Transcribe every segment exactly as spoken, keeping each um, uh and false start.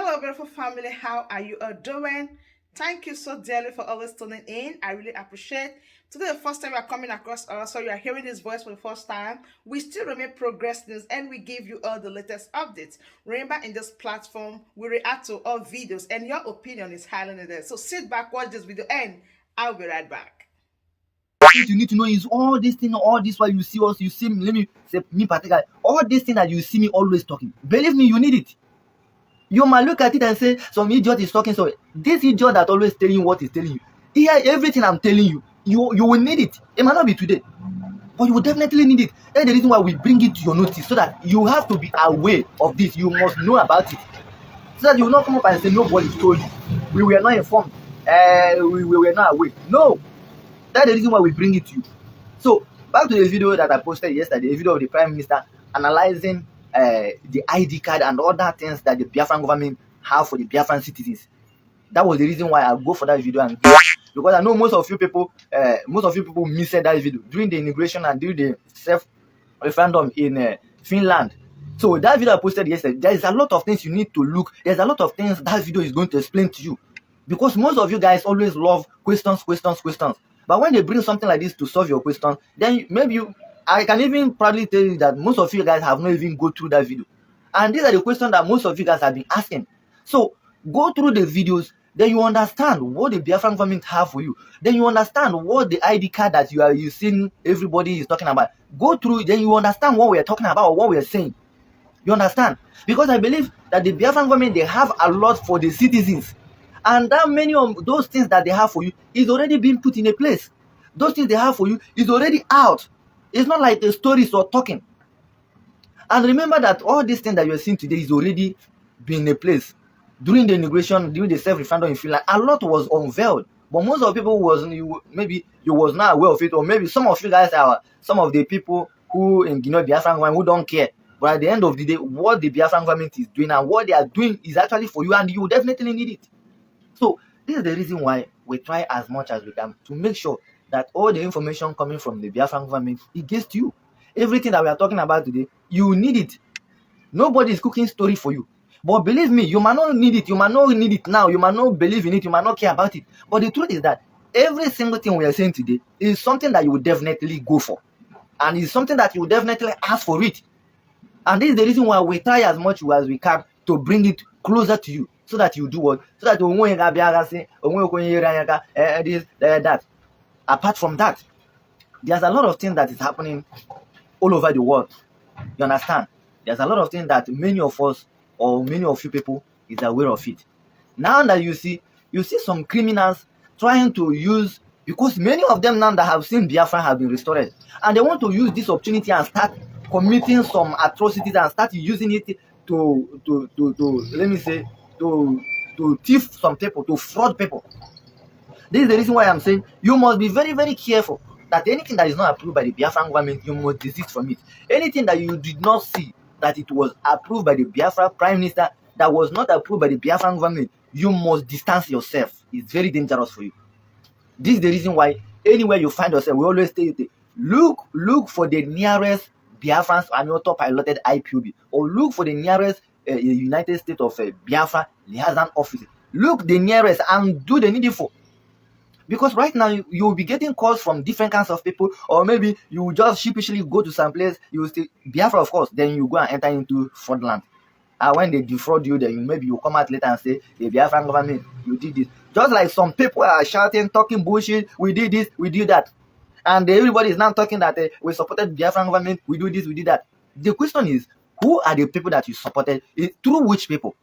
Hello, beautiful family. How are you all doing? Thank you so dearly for always tuning in. I really appreciate. Today, the first time you are coming across us, so you are hearing this voice for the first time. We still remain Progress News, and we give you all the latest updates. Remember, in this platform, we react to all videos, and your opinion is highly needed. So sit back, watch this video, and I'll be right back. What you need to know is all this thing, all this while you see us, you see me, let me say me particularly, all this thing that you see me always talking. Believe me, you need it. You might look at it and say, "Some idiot is talking." So this idiot that always telling you what he's telling you, he hear everything I'm telling you. You you will need it. It might not be today, but you will definitely need it. That's the reason why we bring it to your notice, so that you have to be aware of this. You must know about it, so that you will not come up and say, "Nobody told you. We were not informed. Uh, we, we were not aware." No, that's the reason why we bring it to you. So back to the video that I posted yesterday, the video of the Prime Minister analyzing uh, the I D card and other things that the Biafran government have for the Biafran citizens. That was the reason why I go for that video, and because I know most of you people, uh, most of you people missed that video during the inauguration and during the self referendum in uh, Finland. So that video I posted yesterday, there is a lot of things you need to look. There's a lot of things that video is going to explain to you, because most of you guys always love questions, questions, questions. But when they bring something like this to solve your question, then maybe you, I can even proudly tell you that most of you guys have not even go through that video. And these are the questions that most of you guys have been asking. So go through the videos, then you understand what the Biafran government have for you. Then you understand what the I D card that you are you seeing everybody is talking about. Go through, then you understand what we are talking about, what we are saying. You understand? Because I believe that the Biafran government, they have a lot for the citizens. And that many of those things that they have for you is already being put in a place. Those things they have for you is already out. It's not like the stories or talking. And remember that all these things that you're seeing today is already been in a place. During the inauguration, during the self referendum in Finland, a lot was unveiled. But most of the people was you maybe you was not aware of it, or maybe some of you guys are some of the people who in Guinea Biafran government who don't care. But at the end of the day, what the Biafran government is doing and what they are doing is actually for you, and you definitely need it. So this is the reason why we try as much as we can to make sure that all the information coming from the Biafran government, it gets to you. Everything that we are talking about today, you need it. Nobody is cooking story for you. But believe me, you might not need it. You might not need it now. You might not believe in it. You might not care about it. But the truth is that every single thing we are saying today is something that you will definitely go for. And it's something that you will definitely ask for it. And this is the reason why we try as much as we can to bring it closer to you, so that you do what? So that onwe onye ga-abịa agha sị, "Onwe onye nyere anyị aka, eh, eh, this, eh, that." Apart from that, there's a lot of things that is happening all over the world. You understand? There's a lot of things that many of us or many of you people is aware of it. Now that you see, you see some criminals trying to use, because many of them now that have seen Biafra have been restored, and they want to use this opportunity and start committing some atrocities and start using it to to to to let me say to to thief some people, to fraud people. This is the reason why I'm saying you must be very, very careful that anything that is not approved by the Biafran government, you must desist from it. Anything that you did not see that it was approved by the Biafra Prime Minister, that was not approved by the Biafran government, you must distance yourself. It's very dangerous for you. This is the reason why anywhere you find yourself, we always tell you to look look for the nearest Biafran, I mean, auto piloted I P O B, or look for the nearest uh, United States of uh, Biafra liaison office. Look the nearest and do the needful. Because right now you, you will be getting calls from different kinds of people, or maybe you will just sheepishly go to some place. You will say, "Biafra, of course." Then you go and enter into fraudland. And when they defraud you, then you, maybe you come out later and say, "The Biafran government, you did this." Just like some people are shouting, talking bullshit, "We did this, we did that." And everybody is now talking that uh, we supported Biafran government, we do this, we did that. The question is, who are the people that you supported? Is, through which people?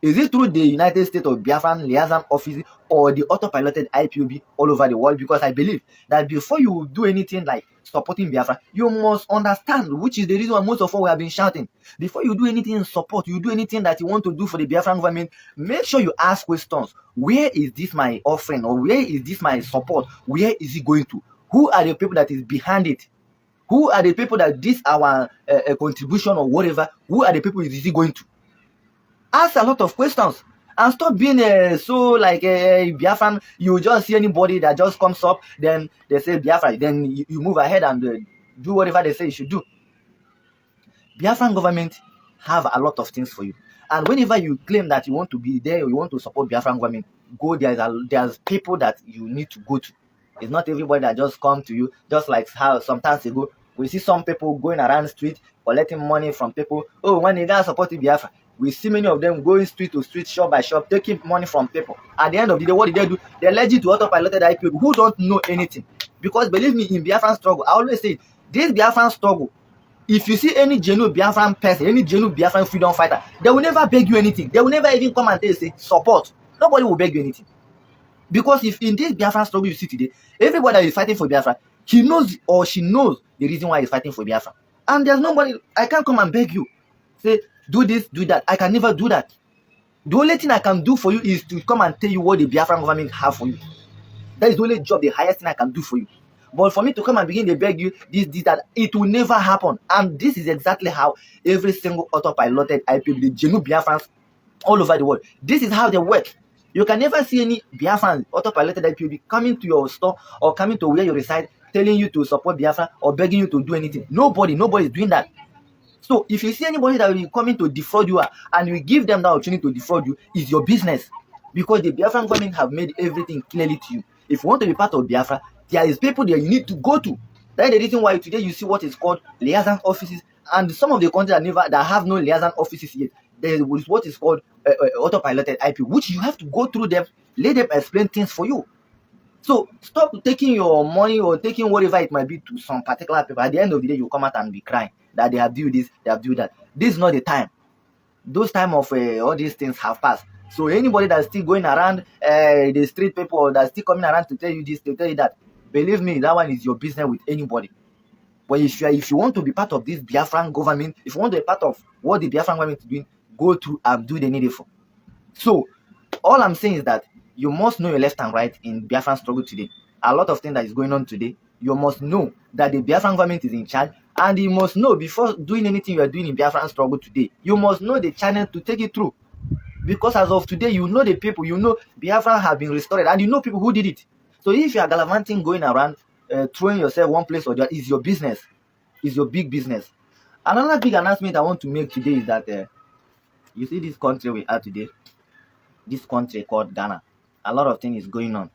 Is it through the United States of Biafran liaison office or the auto piloted I P O B all over the world? Because I believe that before you do anything like supporting Biafra, you must understand, which is the reason why most of us we have been shouting. Before you do anything in support, you do anything that you want to do for the Biafran government, make sure you ask questions. Where is this my offering, or where is this my support? Where is it going to? Who are the people that is behind it? Who are the people that this our uh, uh, contribution or whatever? Who are the people is it going to? Ask a lot of questions and stop being uh, so like a uh, Biafran. You just see anybody that just comes up, then they say Biafra, then you, you move ahead and uh, do whatever they say you should do. Biafran government have a lot of things for you, And whenever you claim that you want to be there, you want to support Biafran government, go, there's a, there's people that you need to go to. It's not everybody that just come to you. Just like how sometimes ago, we see some people going around street collecting money from people. Oh, when they don't support Biafra, we see many of them going street to street, shop by shop, taking money from people. At the end of the day, what did they do? They led you to autopiloted I P O B who don't know anything. Because believe me, in Biafran struggle, I always say, this Biafran struggle, if you see any genuine Biafran person, any genuine Biafran freedom fighter, they will never beg you anything. They will never even come and tell you, say, "Support." Nobody will beg you anything. Because if in this Biafran struggle you see today, everybody that is fighting for Biafra, he knows or she knows the reason why he's fighting for Biafra. And there's nobody, I can't come and beg you, say, "Do this, do that." I can never do that. The only thing I can do for you is to come and tell you what the Biafran government have for you. That is the only job, the highest thing I can do for you. But for me to come and begin to beg you this, this, that, it will never happen. And this is exactly how every single autopiloted I P O B, the genuine Biafrans all over the world, this is how they work. You can never see any Biafran autopiloted I P O B coming to your store or coming to where you reside, telling you to support Biafra or begging you to do anything. Nobody, nobody is doing that. So if you see anybody that will be coming to defraud you, ah, and you give them that opportunity to defraud you, is your business. Because the Biafran government have made everything clearly to you. If you want to be part of Biafra, there is people there you need to go to. That is the reason why today you see what is called liaison offices, and some of the countries that never, that have no liaison offices yet, there is what is called uh, uh, autopiloted I P, which you have to go through them, let them explain things for you. So stop taking your money or taking whatever it might be to some particular people. At the end of the day, you come out and be crying that they have do this, they have do that. This is not the time. Those time of uh, all these things have passed. So anybody that's still going around uh, the street people that's still coming around to tell you this, to tell you that, believe me, that one is your business with anybody. But if you are, if you want to be part of this Biafran government, if you want to be part of what the Biafran government is doing, go through and do the needful. So all I'm saying is that you must know your left and right in Biafran struggle today. A lot of things that is going on today, you must know that the Biafran government is in charge, and you must know before doing anything you are doing in Biafran struggle today, you must know the channel to take it through. Because as of today, you know the people, you know Biafran have been restored, and you know people who did it. So if you are gallivanting, going around, uh, throwing yourself one place or the other, is your business. Is your big business. Another big announcement I want to make today is that uh, you see this country we are today, this country called Ghana. A lot of things is going on.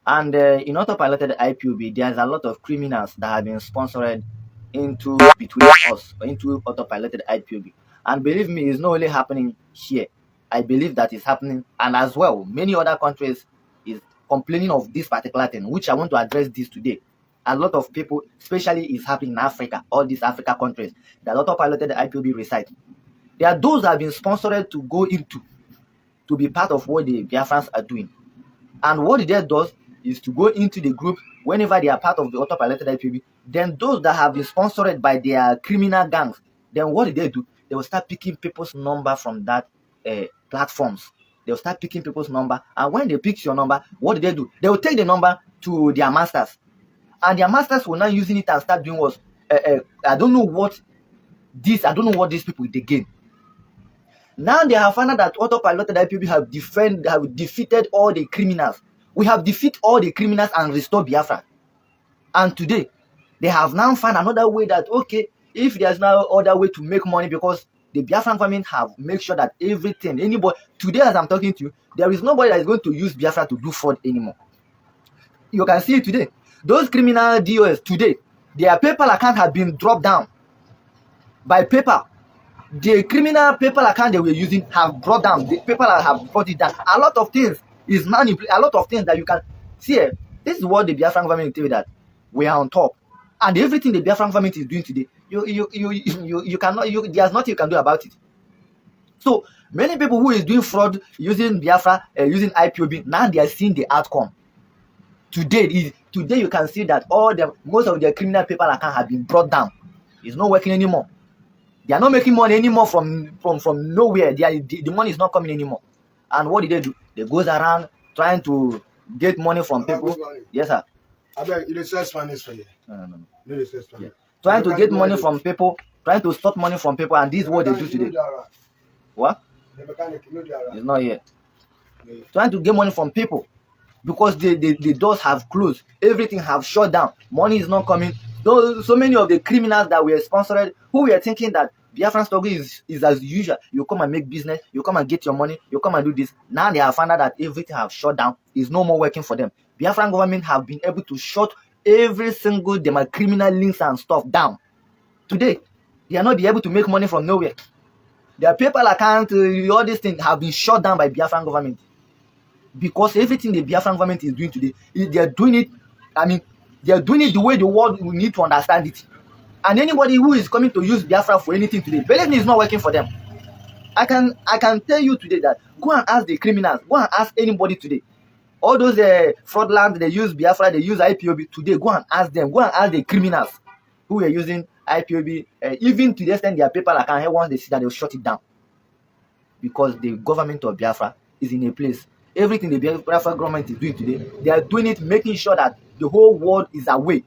And uh, in autopiloted I P O B, there's a lot of criminals that have been sponsored into between us, into autopiloted I P O B. And believe me, it's not only happening here. I believe that is happening, and as well, many other countries is complaining of this particular thing, which I want to address this today. A lot of people, especially is happening in Africa, all these Africa countries, that autopiloted I P O B reside. There are those that have been sponsored to go into, to be part of what the Biafrans are doing. And what the deal does is to go into the group whenever they are part of the autopiloted I P O B. Then those that have been sponsored by their criminal gangs, then what did they do? They will start picking people's number from that uh, platforms. They'll start picking people's number. And when they pick your number, what do they do? They will take the number to their masters. And their masters will now using it and start doing what? Uh, uh, I don't know what this, I don't know what these people they gain. Now they have found out that autopiloted I P O B have defend, have defeated all the criminals. We have defeated all the criminals and restored Biafra. And today, they have now found another way that, okay, if there's no other way to make money, because the Biafran government have make sure that everything, anybody, today as I'm talking to you, there is nobody that is going to use Biafra to do fraud anymore. You can see it today. Those criminal D O S today, their PayPal account has been dropped down by PayPal. The criminal PayPal account they were using have brought down. The PayPal have brought it down. A lot of things is manipulated. A lot of things that you can see. Eh, this is what the Biafran government tell you, that we are on top, and everything the Biafran government is doing today, you you you you, you cannot. You, there's nothing you can do about it. So many people who is doing fraud using Biafra, uh, using I P O B, now they are seeing the outcome. Today is today you can see that all the, most of their criminal PayPal account have been brought down. It's not working anymore. They are not making money anymore from from from nowhere. They are, the, the money is not coming anymore. And what did they do? They goes around trying to get money from people. Yes, sir. I beg you, the search finance for you. No, no, no, no. You the search finance. Yeah. Trying to get money from people, trying to stop money from people, and this is what they do today. What? The mechanic, you know they are. It's not here. Yeah. Trying to get money from people because the, the, the doors have closed, everything have shut down, money is not coming. Though so many of the criminals that were sponsored, who were thinking that Biafran struggle is, is as usual. You come and make business, you come and get your money, you come and do this. Now they have found out that everything have shut down. It's no more working for them. Biafran government have been able to shut every single dem criminal links and stuff down. Today, they are not be able to make money from nowhere. Their PayPal account, uh, all these things have been shut down by Biafran government, because everything the Biafran government is doing today, they are doing it. I mean, they are doing it the way the world will need to understand it. And anybody who is coming to use Biafra for anything today, believe me, it's not working for them. I can I can tell you today that go and ask the criminals, go and ask anybody today. All those uh, fraudulent, they use Biafra, they use I P O B today. Go and ask them. Go and ask the criminals who were using I P O B. Uh, even to the extent their PayPal account, once they see that, they'll shut it down, because the government of Biafra is in a place. Everything the Biafra government is doing today, they are doing it making sure that the whole world is aware.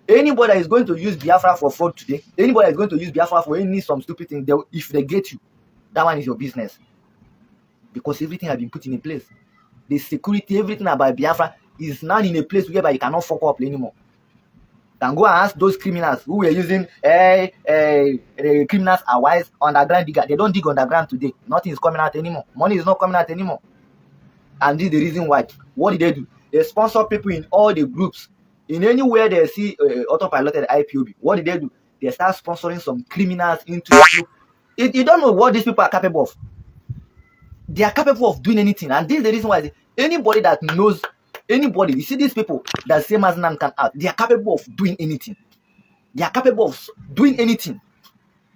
Anybody that is going to use Biafra for fraud today, anybody that is going to use Biafra for any some stupid thing, they, if they get you, that one is your business, because everything has been put in a place. The security, everything about Biafra is now in a place whereby you cannot fuck up anymore. Can go and ask those criminals who were using eh, eh, eh, criminals are wise underground digger. They don't dig underground today. Nothing is coming out anymore. Money is not coming out anymore. And this is the reason why. What did they do? They sponsor people in all the groups. In anywhere they see uh, autopiloted I P O B, what did they do? They start sponsoring some criminals into the group. You, you don't know what these people are capable of. They are capable of doing anything. And this is the reason why I say, anybody that knows, anybody, you see these people that say Mazi Nnamdi out, they are capable of doing anything. They are capable of s- doing anything.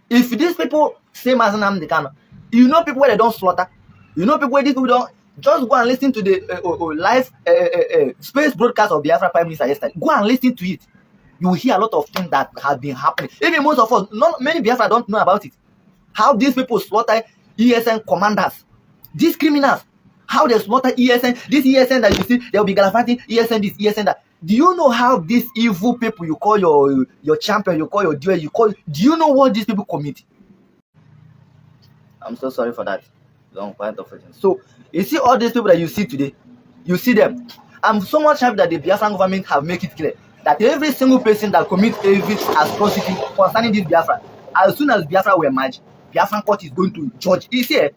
If these people say Mazi Nnamdi Kanu, you know people where they don't slaughter. You know people where these people don't. Just go and listen to the uh, uh, uh, live uh, uh, uh, space broadcast of Biafra Prime Minister yesterday. Go and listen to it. You will hear a lot of things that have been happening. Even most of us, not many Biafra don't know about it. How these people slaughter E S N commanders, these criminals. How they slaughter E S N, this E S N that you see, they'll be gallivanting E S N this, E S N that. Do you know how these evil people you call your your champion, you call your duel, you call? Do you know what these people commit? I'm so sorry for that. Long point of it. So you see all these people that you see today, you see them. I'm so much happy that the Biafran government have made it clear that every single person that commits every atrocity concerning this Biafra, as soon as Biafra were merged, Biafran court is going to judge. You see, eh,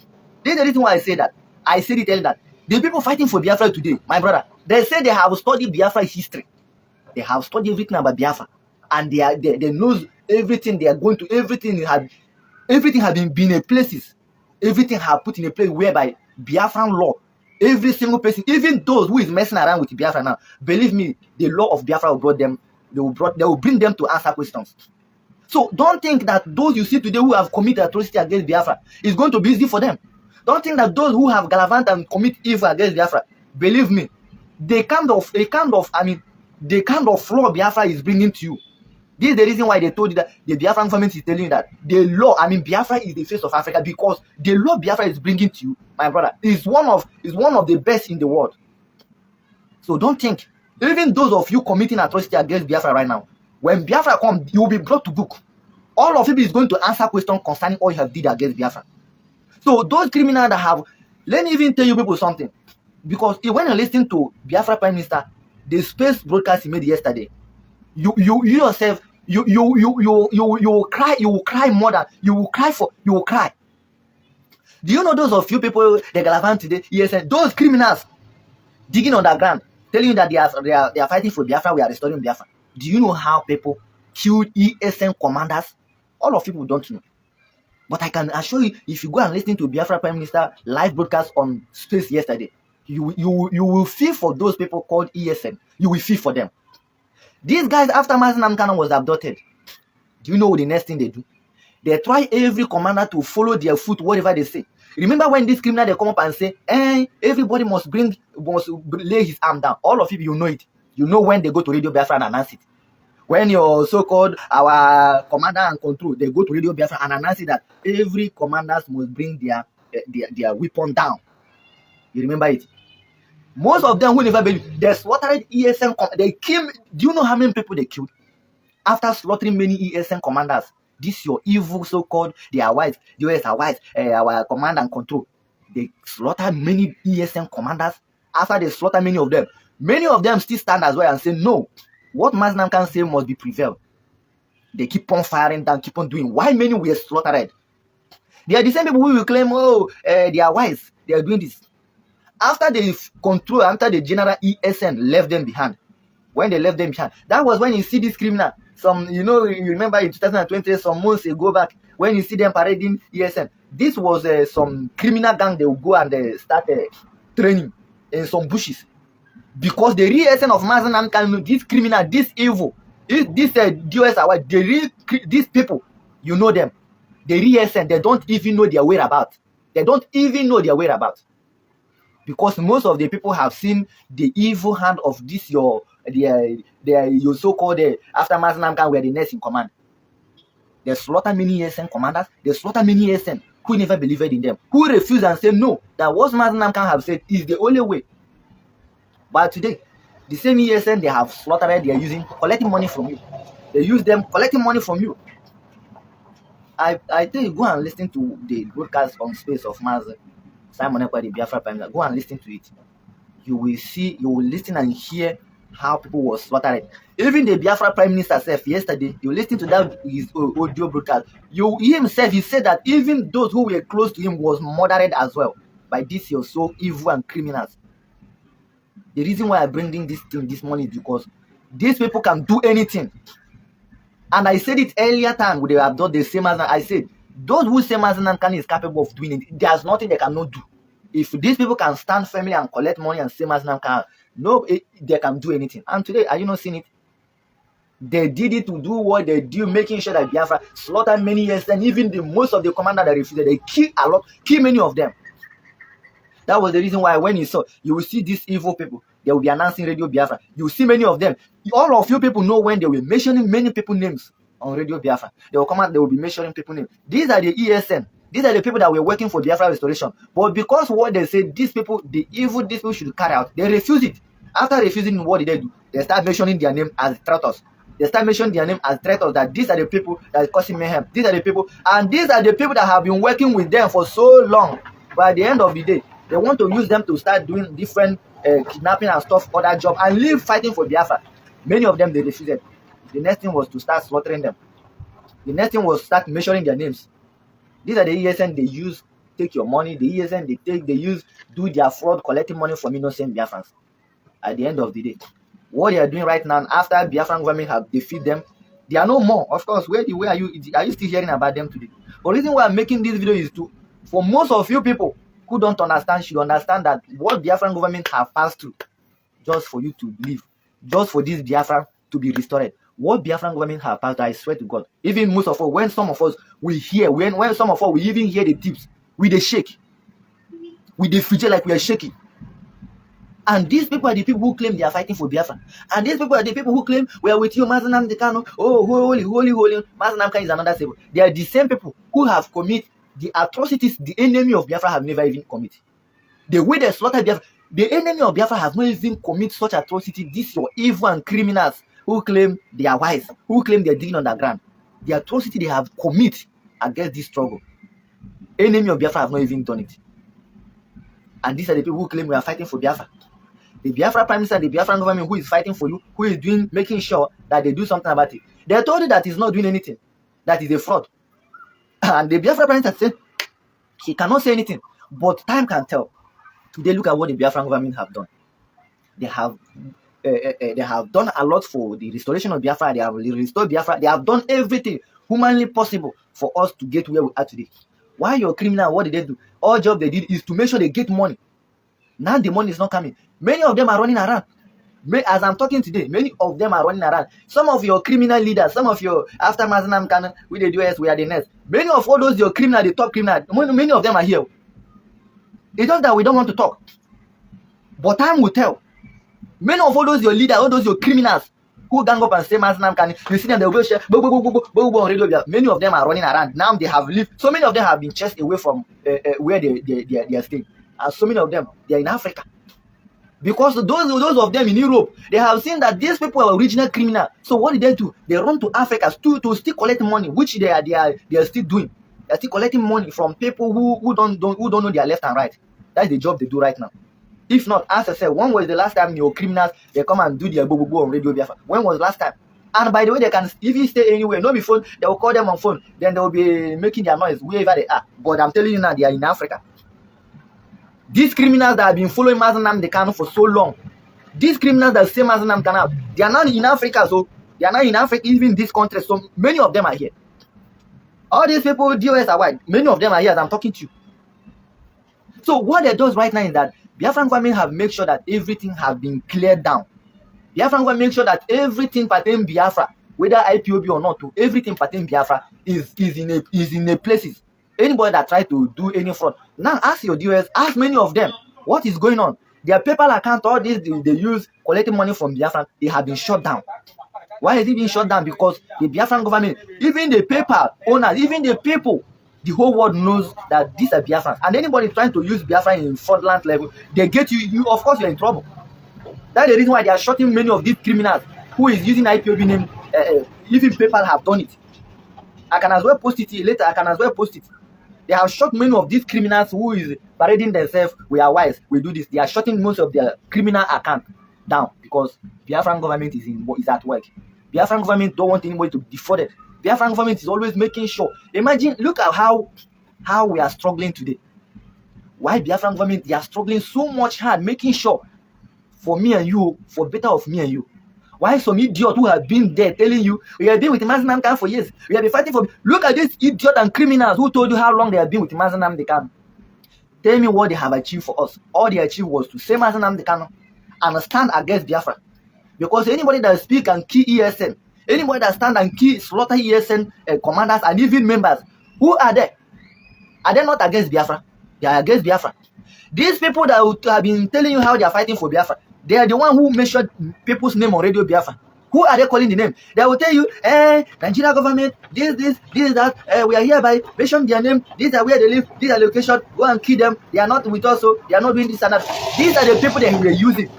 this is the reason why I say that. I said it earlier that the people fighting for Biafra today, my brother, they say they have studied Biafra history. They have studied everything about Biafra, and they are they, they knows everything. They are going to everything have everything have been been in places. Everything have put in a place whereby Biafran law, every single person, even those who is messing around with Biafra now, believe me, the law of Biafra will brought them. They will brought they will bring them to answer questions. So don't think that those you see today who have committed atrocity against Biafra is going to be easy for them. Don't think that those who have gallivanted and commit evil against Biafra, believe me, the kind of a kind of I mean, the kind of law Biafra is bringing to you. This is the reason why they told you that the Biafran government is telling you that the law, I mean, Biafra is the face of Africa, because the law Biafra is bringing to you, my brother, is one of is one of the best in the world. So don't think, even those of you committing atrocity against Biafra right now, when Biafra come, you will be brought to book. All of you is going to answer question concerning all you have did against Biafra. So those criminals that have, let me even tell you people something, because when I listen to Biafra Prime Minister, the space broadcast he made yesterday, you you you yourself, you you you you you you will cry, you will cry more than you will cry for you will cry. Do you know those of you people they galavant today? Yes, eh, those criminals digging underground, telling you that they are they are, they are fighting for Biafra, we are restoring Biafra. Do you know how people killed E S N commanders? All of people don't know. But I can assure you, if you go and listen to Biafra Prime Minister live broadcast on space yesterday, you you you will feel for those people called E S N. You will feel for them. These guys, after Mazi Nnamdi Kanu was abducted, do you know the next thing they do? They try every commander to follow their foot whatever they say. Remember when this criminal they come up and say, eh, everybody must bring must lay his arm down. All of you, you know it. You know when they go to Radio Biafra and announce it. When your so-called our commander and control, they go to Radio Biafra and announce it that every commanders must bring their eh, their, their weapon down. You remember it? Most of them who never believe, they slaughtered E S N. They came. Do you know how many people they killed after slaughtering many E S N commanders? This your evil so-called they are wise. The U S are wise. Uh, our command and control. They slaughtered many E S N commanders. After they slaughter many of them, many of them still stand as well and say no. What Mazi Nnamdi Kanu say must be prevailed. They keep on firing down, keep on doing. Why many were slaughtered? They are the same people who will claim, oh, uh, they are wise, they are doing this. After the control, after the general E S N left them behind, when they left them behind, that was when you see this criminal. Some, you know, you remember in two thousand twenty, some months ago back, when you see them parading E S N. This was uh, some criminal gang. They will go and uh, start uh, training in some bushes because the real essence of Mazi Nnamdi Kanu, this criminal, this evil, this uh, D O S award, the real, these people, you know them. The real essence, they don't even know their whereabouts. They don't even know their whereabouts. Because most of the people have seen the evil hand of this your their their your so-called uh, after Mazi Nnamdi Kanu were the next in command. They slaughter many S N commanders, they slaughter many S N who never believed in them, who refuse and say no, that what Mazi Nnamdi Kanu have said is the only way. But today, the same E S N they have slaughtered, they are using, collecting money from you. They use them, collecting money from you. I, I tell you, go and listen to the broadcast on space of Mazi Simon Ekpa, the Biafra Prime Minister. Go and listen to it. You will see, you will listen and hear how people were slaughtered. Even the Biafra Prime Minister self yesterday, you listen to that his audio broadcast. You himself, he said that even those who were close to him was murdered as well by these your so evil and criminals. The reason why I bring in this thing this morning is because these people can do anything. And I said it earlier time with the abduct the same as I said, those who say Mazi Nnamdi Kanu is capable of doing it, there's nothing they cannot do. If these people can stand firmly and collect money and say Mazi Nnamdi Kanu, no, it, they can do anything. And today, are you not seeing it? They did it to do what they do, making sure that Biafra slaughter many years, and even the most of the commander that refused, they kill a lot, kill many of them. That was the reason why when you saw, you will see these evil people, they will be announcing Radio Biafra. You see many of them. All of you people know when they were mentioning many people names on Radio Biafra. They will come out, they will be mentioning people names. These are the E S N. These are the people that were working for Biafra restoration. But because what they say, these people, the evil these people should carry out, they refuse it. After refusing, what did they do? They start mentioning their name as traitors. They start mentioning their name as traitors, that these are the people that are causing mayhem. These are the people, and these are the people that have been working with them for so long. But at the end of the day, they want to use them to start doing different uh, kidnapping and stuff, other job, and leave fighting for Biafra. Many of them, they refused. The next thing was to start slaughtering them. The next thing was start mentioning their names. These are the E S N they use take your money. The E S N they take, they use do their fraud, collecting money from innocent Biafrans. At the end of the day, what they are doing right now, after Biafran government have defeated them, they are no more. Of course, where the where are you are you still hearing about them today? The reason why I'm making this video is to, for most of you people who don't understand, should understand that what Biafran government have passed through, just for you to believe, just for this Biafra to be restored. What Biafran government have passed, I swear to God, even most of us, when some of us we hear, when when some of us we even hear the tips, we they shake, we they fidget like we are shaking. And these people are the people who claim they are fighting for Biafra. And these people are the people who claim we are with you, Mazi Nnamdi Kanu. Oh, holy, holy, holy. Mazi Nnamdi Kanu is another symbol. They are the same people who have committed the atrocities the enemy of Biafra have never even committed. The way they slaughter Biafra, the enemy of Biafra has not even committed such atrocity. These your evil and criminals who claim they are wise, who claim they're digging underground. The atrocity they have committed against this struggle, enemy of Biafra have not even done it. And these are the people who claim we are fighting for Biafra. The Biafra Prime Minister, the Biafra government who is fighting for you, who is doing, making sure that they do something about it. They told you that he's not doing anything, that is a fraud. And the Biafra Prime Minister said he cannot say anything, but time can tell. Today, look at what the Biafra government have done. They have uh, uh, uh, they have done a lot for the restoration of Biafra. They have restored Biafra. They have done everything humanly possible for us to get where we are today. Why your criminal? What did they do? All job they did is to make sure they get money. Now the money is not coming. Many of them are running around. May, as I'm talking today, many of them are running around. Some of your criminal leaders, some of your after Mazi Nnamdi Kanu, with the U S, we are the next. Many of all those your criminal, the top criminal, many, many of them are here. It's just that we don't want to talk. But time will tell. Many of all those your leaders, all those your criminals, who gang up and say Mazi Nnamdi Kanu, you see them, they will go share, bo, bo, bo, on Radio Biafra. Many of them are running around. Now they have lived. So many of them have been chased away from uh, uh, where they, they, they, they are staying. And so many of them, they are in Africa. Because those those of them in Europe, they have seen that these people are original criminal. So what did they do? They run to Africa to, to still collect money, which they are they are they are still doing. They are still collecting money from people who, who don't, don't who don't know their left and right. That's the job they do right now. If not, as I said, when was the last time your criminals they come and do their bo bo bo on Radio Biafra? When was last time? And by the way, they can even stay anywhere. No be phone, they will call them on phone. Then they will be making their noise wherever they are. But I'm telling you now, they are in Africa. These criminals that have been following Mazi Nnamdi Kanu for so long, these criminals that say Mazi Nnamdi Kanu, they are not in Africa. So they are not in Africa, even this country. So many of them are here. All these people, D O S are white. Many of them are here as I'm talking to you. So what they do right now is that Biafran government have make sure that everything have been cleared down. Biafran government make sure that everything pertain Biafra, whether I P O B or not, to everything pertain Biafra is is in a is in a places. Anybody that try to do any fraud, now ask your D O S, ask many of them what is going on. Their PayPal account, all this they, they use collecting money from Biafran, they have been shut down. Why is it being shut down? Because the Biafran government, even the PayPal owners, even the people, the whole world knows that these are Biafrans. And anybody trying to use Biafran in fraudulent level, they get you. You of course you're in trouble. That's the reason why they are shutting many of these criminals who is using I P O B name. Uh, uh, even PayPal have done it. I can as well post it later. I can as well post it. They have shot many of these criminals who is parading themselves. We are wise. We do this. They are shutting most of their criminal account down because Biafran government is in is at work. Biafran government don't want anybody to defraud it. Biafran government is always making sure. Imagine, look at how how we are struggling today. Why Biafran government, they are struggling so much hard, making sure for me and you, for better of me and you. Why some idiot who have been there telling you, "We have been with Mazi Nnamdi Kanu for years. We have been fighting for." Look at these idiot and criminals who told you how long they have been with Mazi Nnamdi Kanu. Tell me what they have achieved for us. All they achieved was to say Mazi Nnamdi Kanu and stand against Biafra. Because anybody that speak and kill E S N, anybody that stand and kill, slaughter E S N uh, commanders and even members, who are they? Are they not against Biafra? They are against Biafra. These people that have been telling you how they are fighting for Biafra, they are the one who mentioned people's name on Radio Biafra. Who are they calling the name? They will tell you, "Eh, Nigeria government, this, this, this, that. Eh, we are hereby mention their name. These are where they live. These are location. Go and kill them. They are not with us, so they are not doing this and that." These are the people that we are using.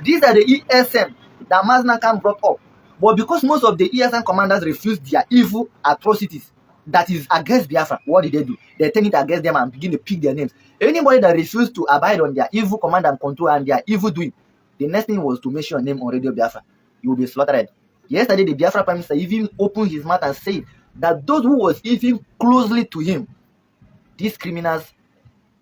These are the E S N that Mazi Nnamdi Kanu brought up. But because most of the E S N commanders refuse their evil atrocities that is against Biafra, what did they do? They turn it against them and begin to pick their names. Anybody that refused to abide on their evil command and control and their evil doing, the next thing was to mention your name on Radio Biafra. You will be slaughtered. Yesterday, the Biafra Prime Minister even opened his mouth and said that those who was even closely to him, these criminals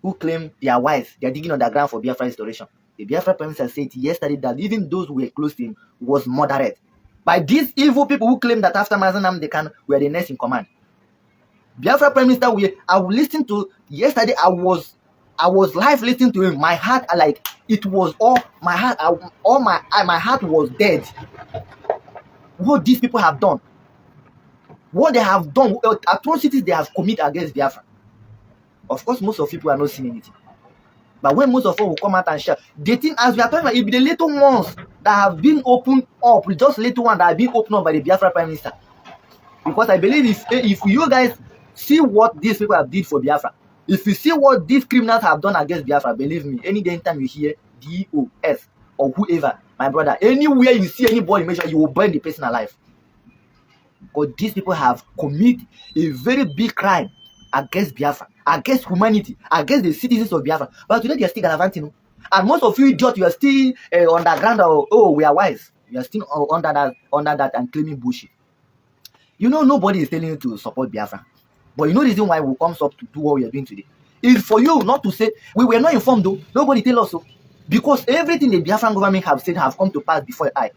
who claim they are wise, they are digging underground for Biafra restoration. The Biafra Prime Minister said yesterday that even those who were close to him was murdered by these evil people who claim that after Mazi Nnamdi Kanu were the next in command. Biafra Prime Minister, we I listened to yesterday. I was I was live listening to him. My heart, like, it was all my heart. I, all my I, my heart was dead. What these people have done, what they have done, uh, atrocities they have committed against Biafra. Of course, most of people are not seeing anything. But when most of us will come out and shout, the thing as we are talking about, it be the little ones that have been opened up, just little one that have been opened up by the Biafra Prime Minister. Because I believe if if you guys see what these people have did for Biafra, if you see what these criminals have done against Biafra, believe me, any day anytime you hear D O S or whoever, my brother, anywhere you see anybody, make sure you will burn the person alive. Because these people have committed a very big crime against Biafra, against humanity, against the citizens of Biafra. But today they are still gallivanting. And most of you idiots, you are still uh, underground. Or, oh, we are wise. You are still uh, under that, under that, and claiming bullshit. You know, nobody is telling you to support Biafra, but you know the reason why we come up to do what we are doing today is for you not to say we were not informed though. Nobody tell us so, because everything the Biafran government have said have come to pass before I.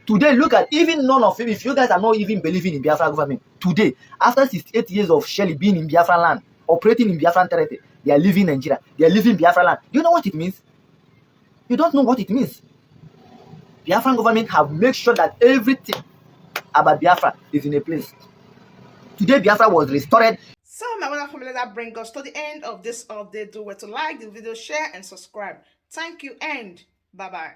Today, look at even none of you. If you guys are not even believing in Biafra government today, after sixty-eight years of Shelley being in Biafra land, operating in Biafran territory, they are leaving Nigeria. They are leaving Biafra land. Do you know what it means? You don't know what it means. Biafran government have make sure that everything about Biafra is in a place. Today, Biafra was restored. So, my wonderful family, that brings us to the end of this update. Do well to like the video, share, and subscribe. Thank you, and bye bye.